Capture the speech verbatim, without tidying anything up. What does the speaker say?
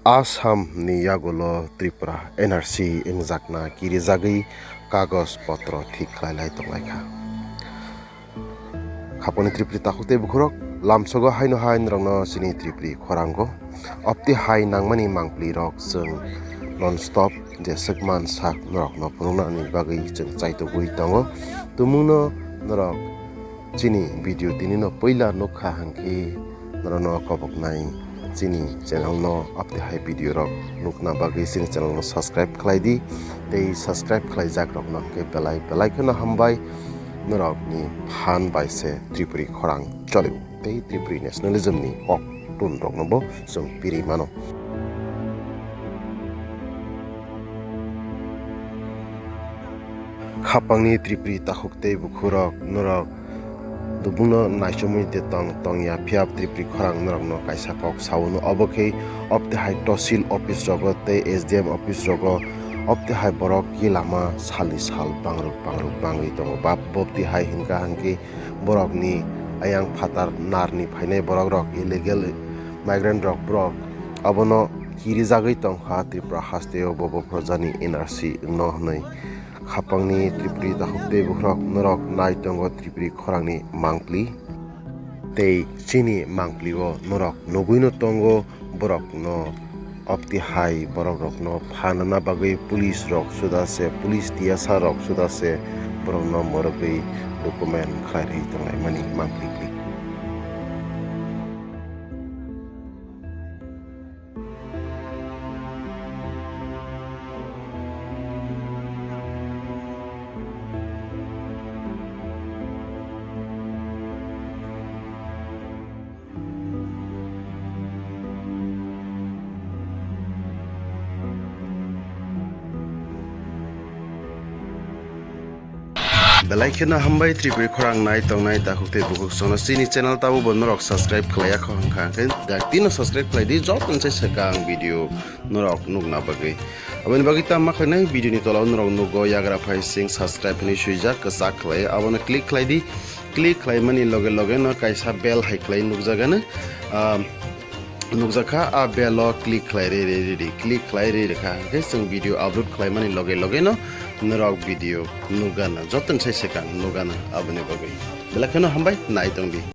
Assam ni yagulo Tripura N R C wngjakna kirijagwi kagoj potro thik khlailai tonglaikha. Khapangni Tripuri takhuk tei bukhurok, lamsogo haino hai norokno chini Tripuri khorango opti hai nangmani mangpli rok chwng non stop je swkman sak norokno phunuknani bagwi chwng chaitugwi tongo. Tumungno norok chini video tinino puila nukha hwnkhe norokno koboknai chini channel no opti hai video rok nukna bagwi chini channel no subscribe khlai di tei subscribe khlaijak rokno hwnkhe belai belai kheno hambai. Norokni phan bai se Tripuri khorang choli tei Tripuri nationalism ni kok tun rokno bo chwng piri mano. Khapangni Tripuri takhuk tei bukhurok, norok dubungno naichomwi de tong tongya, phiya Tripuri khorang norokno kaisa kok saono, obo khe opti hai tosil office rogo tei S D M office rogo opti hai borok ki lama salni sal bangruk bangruk bangwi tongo. Bap bopti hai hinkha hwnkhe borokni ayang phatar narni phainai borok rok, illegal migrant rok, borok abono kirijagwi tongkha Tripura hasteo, bobo projani N R C wngno hwnwi. Khapangni Tripuri takhuk tei bukhurok, norok nai tongo Tripuri khorangni mangpli. Tei chini mangpli o norok nugwino tongo, borokno opti hai borok rokno phanana bagwi police rok suda se, police tiyasa rok suda se borokno morogwi document khlai rwi tonglaimani mangpli pli. Belai kheno hambai Tripuri khorang nai tongnai takhuk tei bukhuk sono chini channel tabo bo norok subscribe khlaiya kho hwnkha hwnkhe dak tino subscribe khlai di, joto ni sai swkang video norok nukna bagwi. Aboni bagwi tamo khlainai video ni tola o norok nugo yagra phai sing subscribe hinwi swijak kwchak khlai, abono click khlai di. Click khlaimani loge loge no kaisa bell hai khlai nukjagano. Ah, nukjakha, a bell o click khlai re re re re, click khlai re re kha hwnkhe chwng video upload khlaimani loge loge no norok video nukgana, joto ni sai swkang nukgana. Aboni bagwi belai kheno hambai, nai tong di.